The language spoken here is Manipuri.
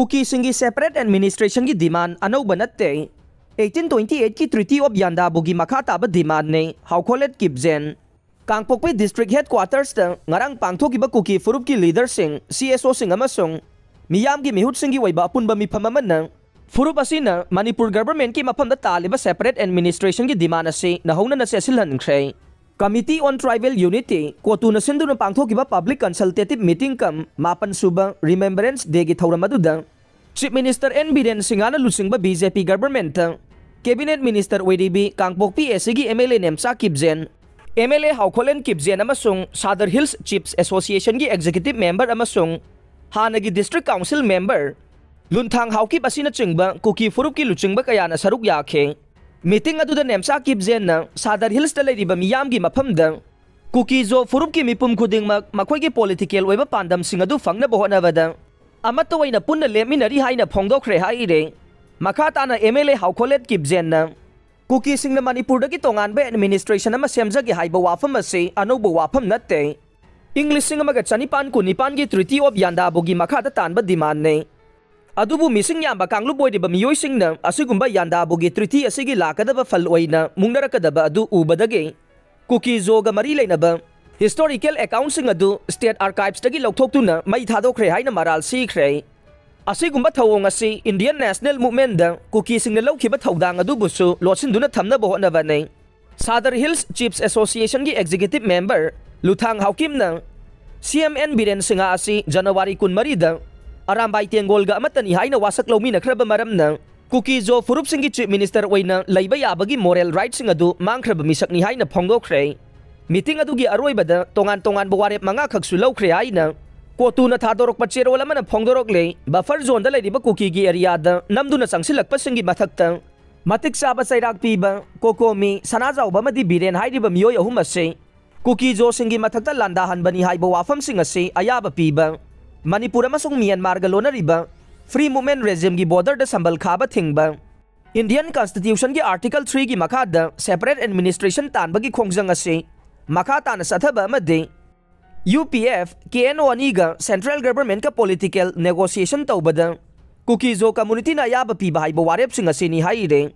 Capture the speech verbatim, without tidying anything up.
ꯀꯨꯀꯤꯁꯤꯡꯒꯤ separate administrationꯒꯤ demand ꯑꯅꯧꯕ ꯅꯠꯇꯦ꯫ Eighteen twenty eightꯀꯤ Treaty of Yandabꯨꯒꯤ ꯃꯈꯥ ꯇꯥꯕ demandꯅꯤ, ꯍꯥꯎꯈꯣꯂꯦꯠ ꯀꯤꯞꯖꯦꯟ꯫ ꯀꯥꯡꯄꯣꯛꯄꯤ district headquartersꯇ ꯉꯔꯥꯡ ꯄꯥꯡꯊꯣꯛꯈꯤꯕ ꯀꯨꯀꯤ ꯐꯨꯔꯨꯞꯀꯤ leaderꯁꯤꯡ, CSOꯁꯤꯡ ꯑꯃꯁꯨꯡ ꯃꯤꯌꯥꯝꯒꯤ ꯃꯤꯍꯨꯠꯁꯤꯡꯒꯤ ꯑꯣꯏꯕ ꯑꯄꯨꯟꯕ ꯃꯤꯐꯝ ꯑꯃꯅ ꯐꯨꯔꯨꯞ ꯑꯁꯤꯅ ꯃꯅꯤꯄꯨꯔ governmentꯀꯤ ꯃꯐꯝꯗ ꯇꯥꯜꯂꯤꯕ separate administrationꯒꯤ demand ꯑꯁꯤ ꯅꯧꯍꯧꯅꯅ ꯆꯦꯠꯁꯤꯜꯍꯟꯈ꯭ꯔꯦ꯫ Committee on Tribal Unity, ꯀꯣꯇꯨꯅ ꯁꯤꯟꯗꯨꯅ ꯄꯥꯡꯊꯣꯛꯈꯤꯕ public consultative meeting cum ꯃꯥꯄꯟ ꯁꯨꯕ Remembrance Dayꯒꯤ ꯊꯧꯔꯝ ꯑꯗꯨꯗ Chief Minister N ꯕꯤꯔꯦꯟ ꯁꯤꯡꯍꯅ ꯂꯨꯆꯤꯡꯕ BJP governmentꯇ Cabinet Minister ꯑꯣꯏꯔꯤꯕꯤ ꯀꯥꯡꯄꯣꯛꯄꯤ ACꯒꯤ MLA ꯅꯦꯝꯆꯥ ꯀꯤꯞꯖꯦꯟ, MLA ꯍꯥꯎꯈꯣꯂꯦꯟ ꯀꯤꯞꯖꯦꯟ ꯑꯃꯁꯨꯡ Sadar Hills Chiefs Associationꯒꯤ executive member ꯑꯃꯁꯨꯡ ꯍꯥꯟꯅꯒꯤ district council member ꯂꯨꯟꯊꯥꯡ ꯍꯥꯎꯀꯤꯞ ꯑꯁꯤꯅꯆꯤꯡꯕ ꯀꯨꯀꯤ ꯐꯨꯔꯨꯞꯀꯤ ꯂꯨꯆꯤꯡꯕ ꯀꯌꯥꯅ ꯁꯔꯨꯛ ꯌꯥꯈꯤ꯫ Meeting ꯑꯗꯨꯗ ꯅꯦꯝꯆꯥ ꯀꯤꯞꯖꯦꯟꯅ Sadar Hillsꯇ ꯂꯩꯔꯤꯕ ꯃꯤꯌꯥꯝꯒꯤ ꯃꯐꯝꯗ ꯀꯨꯀꯤ ꯖꯣ ꯐꯨꯔꯨꯞꯀꯤ ꯃꯤꯄꯨꯝ ꯈꯨꯗꯤꯡꯃꯛ ꯃꯈꯣꯏꯒꯤ political ꯑꯣꯏꯕ ꯄꯥꯟꯗꯝꯁꯤꯡ ꯑꯗꯨ ꯐꯪꯅꯕ ꯍꯣꯠꯅꯕꯗ ꯑꯃꯠꯇ ꯑꯣꯏꯅ ꯄꯨꯟꯅ ꯂꯦꯞꯃꯤꯟꯅꯔꯤ ꯍꯥꯏꯅ ꯐꯣꯡꯗꯣꯛꯈ꯭ꯔꯦ ꯍꯥꯏꯔꯦ꯫ ꯃꯈꯥ ꯇꯥꯅ MLA ꯍꯥꯎꯈꯣꯂꯦꯠ ꯀꯤꯞꯖꯦꯟꯅ ꯀꯨꯀꯤꯁꯤꯡꯅ ꯃꯅꯤꯄꯨꯔꯗꯒꯤ ꯇꯣꯉꯥꯟꯕ administration ꯑꯃ ꯁꯦꯝꯖꯒꯦ ꯍꯥꯏꯕ ꯋꯥꯐꯝ ꯑꯁꯤ ꯑꯅꯧꯕ ꯋꯥꯐꯝ ꯅꯠꯇꯦ꯫ ꯏꯪ ꯂꯤꯁꯤꯡ ꯑꯃꯒ ꯆꯅꯤꯄꯥꯟ ꯀꯨꯟꯅꯤꯄꯥꯟꯒꯤ Treaty of Yandabꯨꯒꯤ ꯃꯈꯥꯗ ꯇꯥꯟꯕ demandꯅꯤ꯫ ꯑꯗꯨꯕꯨ ꯃꯤꯁꯤꯡ ꯌꯥꯝꯕ ꯀꯥꯡꯂꯨꯞ ꯑꯣꯏꯔꯤꯕ ꯃꯤꯑꯣꯏꯁꯤꯡꯅ ꯑꯁꯤꯒꯨꯝꯕ ꯌꯥꯟꯗꯥꯕꯨꯒꯤ treaty ꯑꯁꯤꯒꯤ ꯂꯥꯛꯀꯗꯕ ꯐꯜ ꯑꯣꯏꯅ ꯃꯨꯛꯅꯔꯛꯀꯗꯕ ꯑꯗꯨ ꯎꯕꯗꯒꯤ ꯀꯨꯀꯤ ꯖꯣꯒ ꯃꯔꯤ ꯂꯩꯅꯕ historical accountꯁꯤꯡ ꯑꯗꯨ state archivesꯇꯒꯤ ꯂꯧꯊꯣꯛꯇꯨꯅ ꯃꯩ ꯊꯥꯗꯣꯛꯈ꯭ꯔꯦ ꯍꯥꯏꯅ ꯃꯔꯥꯜ ꯁꯤꯈ꯭ꯔꯦ꯫ ꯑꯁꯤꯒꯨꯝꯕ ꯊꯧꯑꯣꯡ ꯑꯁꯤ Indian National Movementꯗ ꯀꯨꯀꯤꯁꯤꯡꯅ ꯂꯧꯈꯤꯕ ꯊꯧꯗꯥꯡ ꯑꯗꯨꯕꯨꯁꯨ ꯂꯣꯠꯁꯤꯟꯗꯨꯅ ꯊꯝꯅꯕ ꯍꯣꯠꯅꯕꯅꯤ꯫ Sadar Hills Chiefs Associationꯒꯤ executive member ꯂꯨꯊꯥꯡ ꯍꯥꯎꯀꯤꯝꯅ CM N Biren Singh ꯑꯁꯤ ꯖꯅꯋꯥꯔꯤ ꯀꯨꯟꯃꯔꯤꯗ ꯑꯔꯥꯝꯕꯥꯏ ꯇꯦꯡꯒꯣꯜꯒ ꯑꯃꯠꯇꯅꯤ ꯍꯥꯏꯅ ꯋꯥꯁꯛ ꯂꯧꯃꯤꯟꯅꯈ꯭ꯔꯕ ꯃꯔꯝꯅ ꯀꯨꯀꯤ ꯖꯣ ꯐꯨꯔꯨꯞꯁꯤꯡꯒꯤ chief minister ꯑꯣꯏꯅ ꯂꯩꯕ ꯌꯥꯕꯒꯤ moral rightꯁꯤꯡ ꯑꯗꯨ ꯃꯥꯡꯈ꯭ꯔꯕ ꯃꯤꯁꯛꯅꯤ ꯍꯥꯏꯅ ꯐꯣꯡꯗꯣꯛꯈ꯭ꯔꯦ꯫ Meeting ꯑꯗꯨꯒꯤ ꯑꯔꯣꯏꯕꯗ ꯇꯣꯉꯥꯟ ꯇꯣꯉꯥꯟꯕ ꯋꯥꯔꯦꯞ ꯃꯉꯥ ꯈꯛꯁꯨ ꯂꯧꯈ꯭ꯔꯦ ꯍꯥꯏꯅ ꯀꯣꯇꯨꯅ ꯊꯥꯗꯣꯔꯛꯄ ꯆꯦꯔꯣꯜ ꯑꯃꯅ ꯐꯣꯡꯗꯣꯔꯛꯂꯦ꯫ Buffer zoneꯗ ꯂꯩꯔꯤꯕ ꯀꯨꯀꯤꯒꯤ areaꯗ ꯅꯝꯗꯨꯅ ꯆꯪꯁꯤꯜꯂꯛꯄꯁꯤꯡꯒꯤ ꯃꯊꯛꯇ ꯃꯇꯤꯛ ꯆꯥꯕ ꯆꯩꯔꯥꯛ ꯄꯤꯕ ꯀꯣꯀꯣꯃꯤ, ꯁꯅꯥꯖꯥꯎꯕ ꯑꯃꯗꯤ ꯕꯤꯔꯦꯟ ꯍꯥꯏꯔꯤꯕ ꯃꯤꯑꯣꯏ ꯑꯍꯨꯝ ꯑꯁꯤ ꯀꯨꯀꯤ ꯖꯣꯁꯤꯡꯒꯤ ꯃꯊꯛꯇ ꯂꯥꯟꯗꯥꯍꯟꯕꯅꯤ ꯍꯥꯏꯕ ꯋꯥꯐꯝꯁꯤꯡ ꯑꯁꯤ ꯑꯌꯥꯕ ꯄꯤꯕ, ꯃꯅꯤꯄꯨꯔ ꯑꯃꯁꯨꯡ ꯃ꯭ꯌꯥꯟꯃꯥꯔꯒ ꯂꯣꯟꯅꯔꯤꯕ Free Movement Regimeꯒꯤ borderꯗ ꯁꯝꯕꯜ ꯈꯥꯕ ꯊꯤꯡꯕ, Indian Constitutionꯒꯤ Article threeꯒꯤ ꯃꯈꯥꯗ separate administration ꯇꯥꯟꯕꯒꯤ ꯈꯣꯡꯖꯪ ꯑꯁꯤ ꯃꯈꯥ ꯇꯥꯅ ꯆꯠꯊꯕ ꯑꯃꯗꯤ UPF, KNO ꯑꯅꯤꯒ central governmentꯀ political negotiation ꯇꯧꯕꯗ ꯀꯨꯀꯤ ꯖꯣ ꯀꯝꯃꯨꯅꯤꯇꯤꯅ ꯑꯌꯥꯕ ꯄꯤꯕ ꯍꯥꯏꯕ ꯋꯥꯔꯦꯞꯁꯤꯡ ꯑꯁꯤꯅꯤ ꯍꯥꯏꯔꯤꯔꯦ꯫